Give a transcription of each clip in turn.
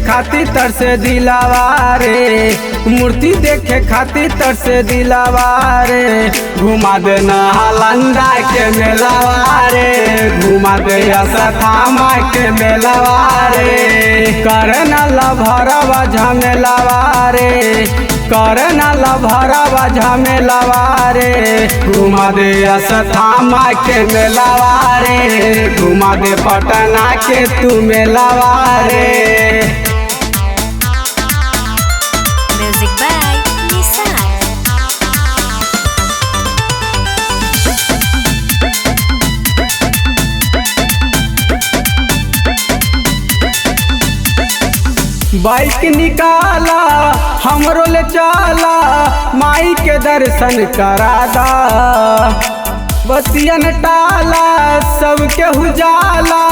खातिर तरसे दिलावा रे, मूर्ति देखे खातिर तरसे दिलावा रे। घुमा दे नालंदा के मेलावा रे, घुमा दे अस्थामा के मेलावा रे। करना लभरवा झमेलावा रे, करना लभरवा झमेलावा रे। घुमा दे अस्थामा के मेलावा रे, घुमा दे पटना के तू मेलावा रे। Music by Nissan. Bike निकाला हमरो ले चला, माई के दर्शन करा दा। बसियन टाला सबके उजाला,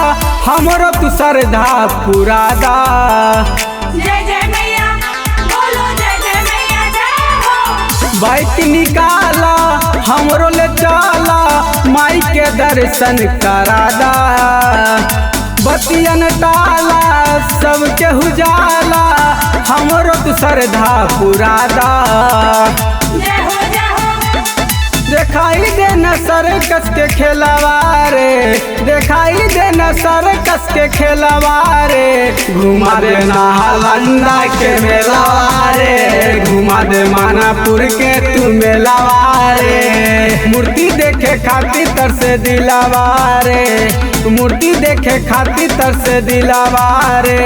हमरो तू श्रद्धा पुरा दा। जय जय मैया बोलो जय जय मैया जय हो। बाइक निकाला हमरो ले चला, माई के दर्शन करा दा। बतियन टाला सबके उजाला, हमरो तू श्रद्धा पुरा दा। जय हो जय हो। दिखाई दे न सर्कस के खेलवा रे, दिखाई दे न सर्कस के खेलवा रे। घुमा दे नालंदा के मेलावा रे, घुमा दे मानापुर के तू मेलावा रे। मूर्ति देखे खातिर तरसे दिलावा रे, मूर्ति देखे खातिर तरसे दिलावा रे।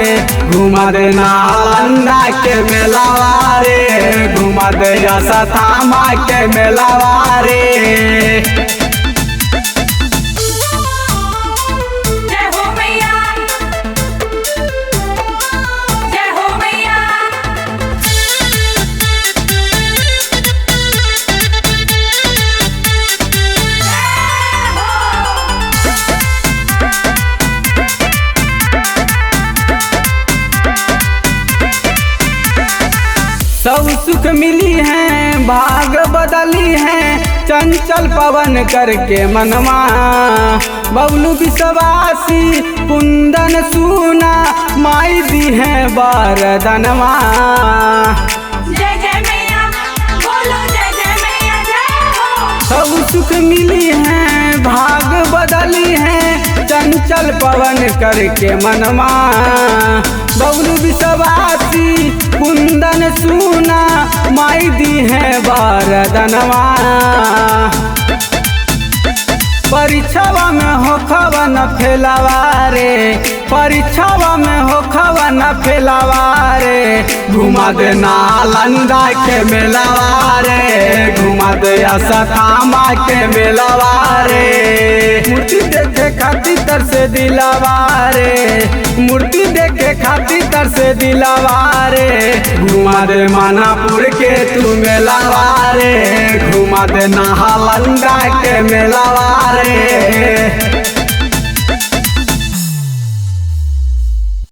घुमा दे नालंदा के मेलावा रे, घुमा दे अस्थामा के मेलावा रे। जय हो मैया, जय हो मैया। जय हो। सब सुख मिली है भाग बदली है, चंचल पवन करके मनवा। बबलू विश्वासी कुंदन सुना, माई दी है वरदनवा। जय जय मैया बोलो जय जय मैया जय हो। सब सुख मिली है भाग बदली है, चंचल पवन करके मनवा। बबलू विश्वासी कुंदन सुना, माई दी है वरदनवा। परीक्षावा में हो खवा न फैलावा रे, परीक्षावा में हो खवा न फैलावा रे। घुमा दे नालंदा के मेलावा रे, घुमा दे अस्थामा के मेलावा रे। मूर्ति देखे खातिर तरसे दिलावा रे, मूर्ति देखे खातिर तरसे दिलावा रे। घुमा दे मानापुर के तू मेलावा रे, घुमा दे नालंदा के मेलावा रे।